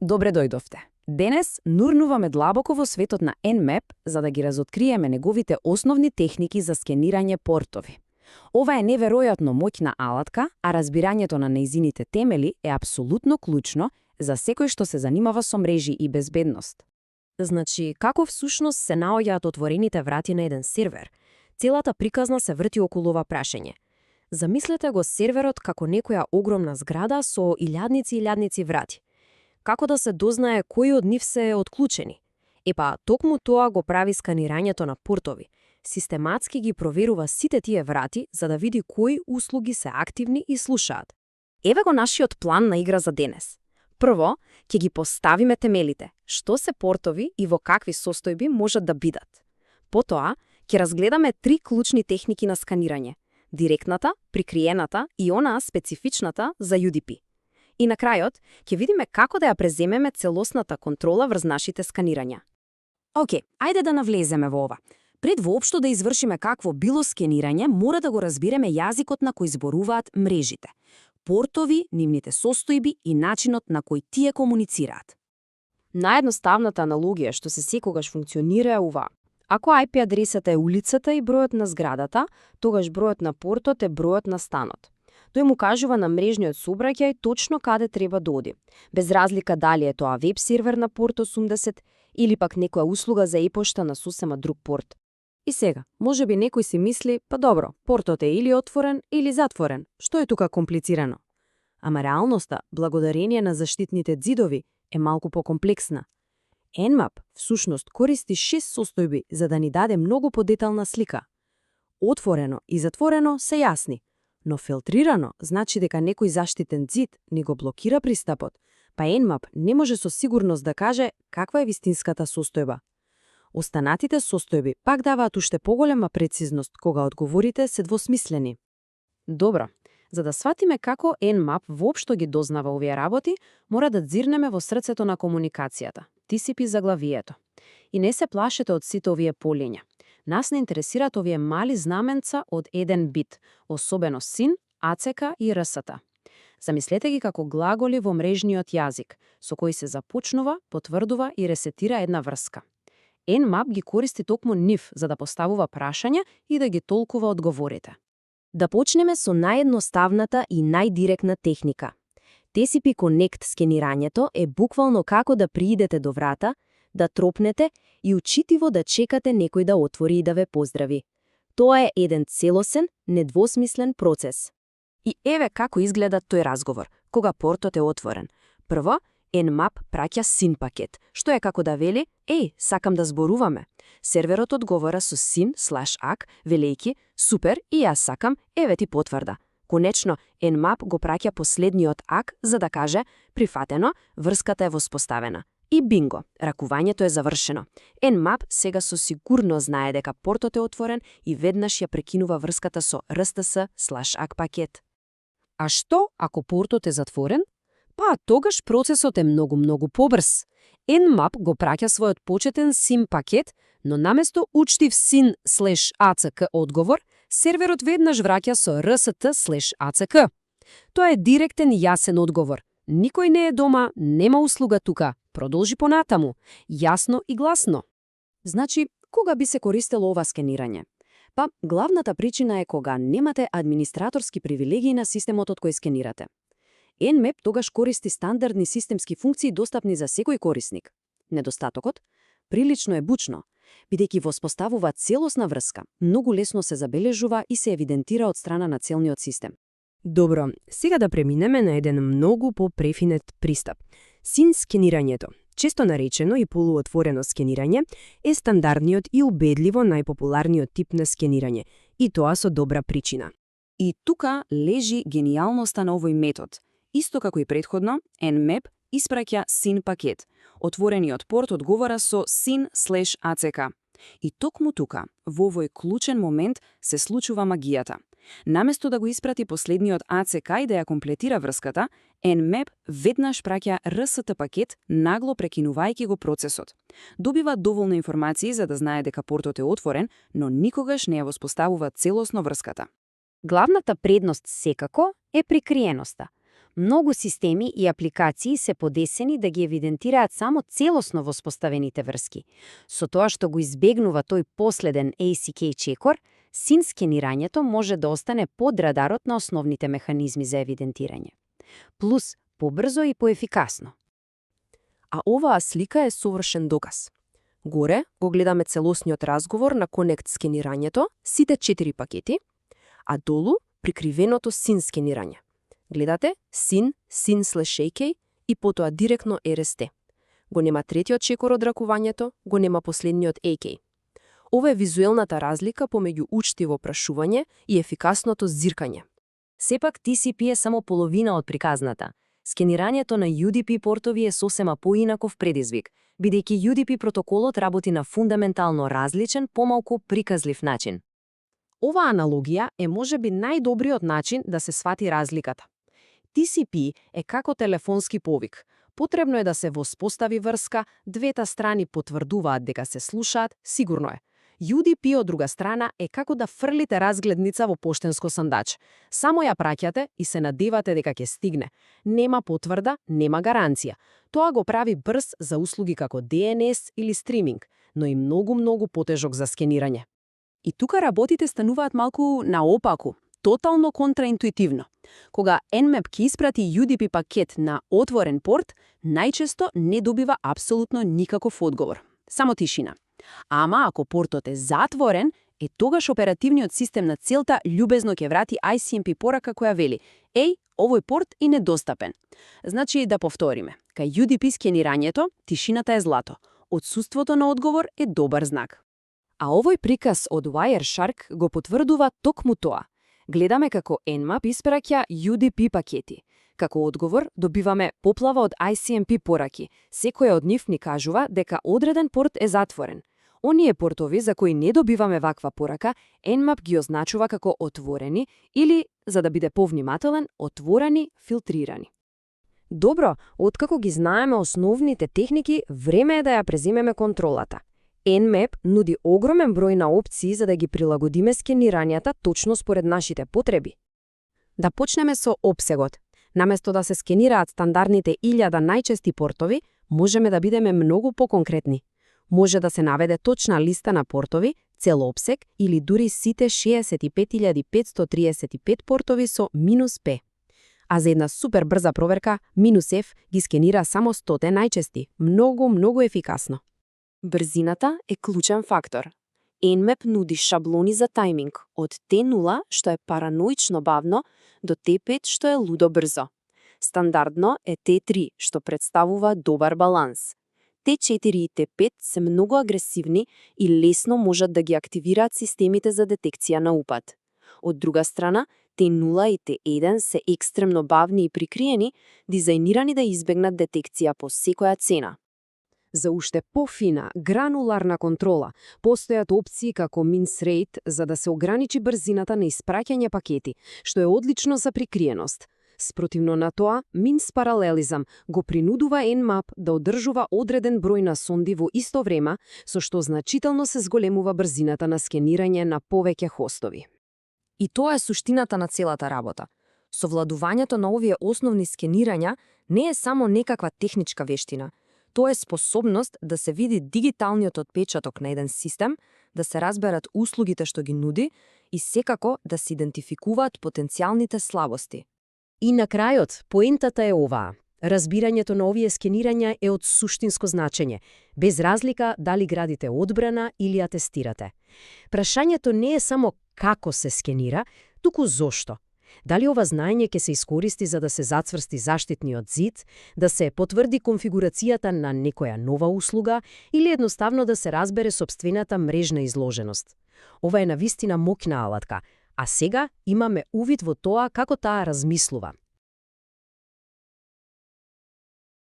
Добре дојдовте. Денес нурнуваме длабоко во светот на Nmap за да ги разоткриеме неговите основни техники за скенирање портови. Ова е неверојатно моќна алатка, а разбирањето на нејзините темели е апсолутно клучно за секој што се занимава со мрежи и безбедност. Значи, како всушност се наоѓаат отворените врати на еден сервер? Целата приказна се врти околу ова прашање. Замислете го серверот како некоја огромна зграда со илјадници и илјадници врати. Како да се дознае кои од нив се отклучени? Епа, токму тоа го прави сканирањето на портови. Систематски ги проверува сите тие врати за да види кои услуги се активни и слушаат. Еве го нашиот план на игра за денес. Прво, ќе ги поставиме темелите, што се портови и во какви состојби можат да бидат. Потоа, ќе разгледаме 3 клучни техники на сканирање: директната, прикриената и онаа специфичната за UDP. И на крајот, ќе видиме како да ја преземеме целосната контрола врз нашите сканирања. Океј, ајде да навлеземе во ова. Пред воопшто да извршиме какво било скенирање, мора да го разбиреме јазикот на кој зборуваат мрежите, портови, нивните состојби и начинот на кој тие комуницираат. Наједноставната аналогија што се секогаш функционира е ова. Ако IP адресата е улицата и бројот на зградата, тогаш бројот на портот е бројот на станот. Тој му кажува на мрежниот сообраќај точно каде треба да оди, без разлика дали е тоа веб сервер на порт 80 или пак некоја услуга за e-пошта на сосема друг порт. И сега, можеби некој си мисли, па добро, портот е или отворен или затворен, што е тука комплицирано? Ама реалноста, благодарение на заштитните ѕидови, е малку покомплексна. Nmap всушност користи 6 состојби за да ни даде многу подетална слика. Отворено и затворено се јасни, но филтрирано значи дека некој заштитен ѕид ни го блокира пристапот, па Nmap не може со сигурност да каже каква е вистинската состојба. Останатите состојби пак даваат уште поголема прецизност кога одговорите се двосмислени. Добро, за да сватиме како Nmap воопшто ги дознава овие работи, мора да дзирнеме во срцето на комуникацијата, TCP заглавието. И не се плашете од сите овие полиња. Нас не интересираат овие мали знаменца од 1 бит, особено SYN, ACK и RST. Замислете ги како глаголи во мрежниот јазик, со кои се започнува, потврдува и ресетира една врска. Nmap ги користи токму нив за да поставува прашања и да ги толкува одговорите. Да почнеме со наједноставната и најдиректна техника. TCP Connect скенирањето е буквално како да приидете до врата, да тропнете и учитиво да чекате некој да отвори и да ве поздрави. Тоа е еден целосен, недвосмислен процес. И еве како изгледа тој разговор, кога портот е отворен. Прво, Nmap праќа SYN пакет, што е како да вели: "Еј, сакам да зборуваме." Серверот одговора со SYN/ACK, велејки: "Супер, и јас сакам, еве ти потврда." Конечно, Nmap го праќа последниот ACK за да каже: "Прифатено, врската е воспоставена." И бинго, ракувањето е завршено. Nmap сега со сигурност знае дека портот е отворен и веднаш ја прекинува врската со RSS/ACK пакет. А што ако портот е затворен? Па, тогаш процесот е многу побрз. Nmap го праќа својот почетен SYN пакет, но наместо учтив SYN/ACK одговор, серверот веднаш враќа со RST/ACK. Тоа е директен и јасен одговор. Никој не е дома, нема услуга тука. Продолжи понатаму, јасно и гласно. Значи, кога би се користело ова скенирање? Па, главната причина е кога немате администраторски привилегии на системот од кој скенирате. Nmap тогаш користи стандардни системски функции достапни за секој корисник. Недостатокот? Прилично е бучно, бидејќи воспоставува целосна врска, многу лесно се забележува и се евидентира од страна на целниот систем. Добро, сега да преминеме на еден многу по-префинет пристап. SYN скенирањето, често наречено и полуотворено скенирање, е стандардниот и убедливо најпопуларниот тип на скенирање, и тоа со добра причина. И тука лежи гениалноста на овој метод. Исто како и претходно, Nmap испраќа SYN пакет. Отворениот порт одговара со SYN/ACK. И токму тука, во овој клучен момент, се случува магијата. Наместо да го испрати последниот ACK и да ја комплетира врската, Nmap веднаш праќа RST пакет, нагло прекинувајќи го процесот. Добива доволно информации за да знае дека портот е отворен, но никогаш не ја воспоставува целосно врската. Главната предност секако е прикриеноста. Многу системи и апликации се подесени да ги евидентираат само целосно воспоставените врски. Со тоа што го избегнува тој последен ACK чекор, син скенирањето може да остане под радарот на основните механизми за евидентирање. Плюс побрзо и поефикасно. А оваа слика е совршен доказ. Горе го гледаме целосниот разговор на Connect скенирањето, сите 4 пакети, а долу прикривеното син скенирање. Гледате SYN/AK и потоа директно RST. Го нема третиот чекор од ракувањето, го нема последниот AK. Ова е визуелната разлика помеѓу учтиво прашување и ефикасното зиркање. Сепак TCP е само половина од приказната. Скенирањето на UDP портови е сосема поинаков предизвик, бидејќи UDP протоколот работи на фундаментално различен, помалку приказлив начин. Оваа аналогија е можеби најдобриот начин да се свати разликата. TCP е како телефонски повик. Потребно е да се воспостави врска, двете страни потврдуваат дека се слушаат, сигурно е. UDP од друга страна е како да фрлите разгледница во поштенско сандаче. Само ја праќате и се надевате дека ќе стигне. Нема потврда, нема гаранција. Тоа го прави брз за услуги како DNS или стриминг, но и многу потежок за скенирање. И тука работите стануваат малку наопаку, тотално контраинтуитивно. Кога Nmap ќе испрати UDP пакет на отворен порт, најчесто не добива апсолутно никаков одговор. Само тишина. Ама ако портот е затворен, тогаш оперативниот систем на целта љубезно ќе врати ICMP порака која вели: "Еј, овој порт е недостапен." Значи, да повториме. Кај UDP скенирањето, тишината е злато. Отсуството на одговор е добар знак. А овој приказ од Wireshark го потврдува токму тоа. Гледаме како Nmap испраќа UDP пакети. Како одговор добиваме поплава од ICMP пораки. Секоја од нив ни кажува дека одреден порт е затворен. Оние портови за кои не добиваме ваква порака, Nmap ги означува како отворени или, за да биде повнимателен, отворени, филтрирани. Добро, откако ги знаеме основните техники, време е да ја преземеме контролата. Nmap нуди огромен број на опции за да ги прилагодиме скенирањата точно според нашите потреби. Да почнеме со опсегот. Наместо да се скенираат стандардните 1000 најчести портови, можеме да бидеме многу поконкретни. Може да се наведе точна листа на портови, цел опсег или дури сите 65535 портови со -P. А за една супер брза проверка, -F ги скенира само 100 најчести. Многу ефикасно. Брзината е клучен фактор. Nmap нуди шаблони за тајминг од T0, што е параноично бавно, до T5, што е лудо брзо. Стандардно е T3, што представува добар баланс. T4 и T5 се многу агресивни и лесно можат да ги активираат системите за детекција на упад. Од друга страна, T0 и T1 се екстремно бавни и прикриени, дизајнирани да избегнат детекција по секоја цена. За уште пофина, грануларна контрола, постојат опции како Mince Rate за да се ограничи брзината на испраќање пакети, што е одлично за прикриеност. Спротивно на тоа, Mince Parallelism го принудува Nmap да одржува одреден број на сонди во исто време, со што значително се зголемува брзината на скенирање на повеќе хостови. И тоа е суштината на целата работа. Совладувањето на овие основни скенирања не е само некаква техничка вештина. Тоа е способност да се види дигиталниот отпечаток на еден систем, да се разберат услугите што ги нуди и секако да се идентификуваат потенцијалните слабости. И на крајот, поентата е оваа. Разбирањето на овие скенирања е од суштинско значење, без разлика дали градите одбрана или ја тестирате. Прашањето не е само како се скенира, туку зошто. Дали ова знаење ќе се искористи за да се зацврсти заштитниот зид, да се потврди конфигурацијата на некоја нова услуга или едноставно да се разбере сопствената мрежна изложеност. Ова е навистина моќна алатка, а сега имаме увид во тоа како таа размислува.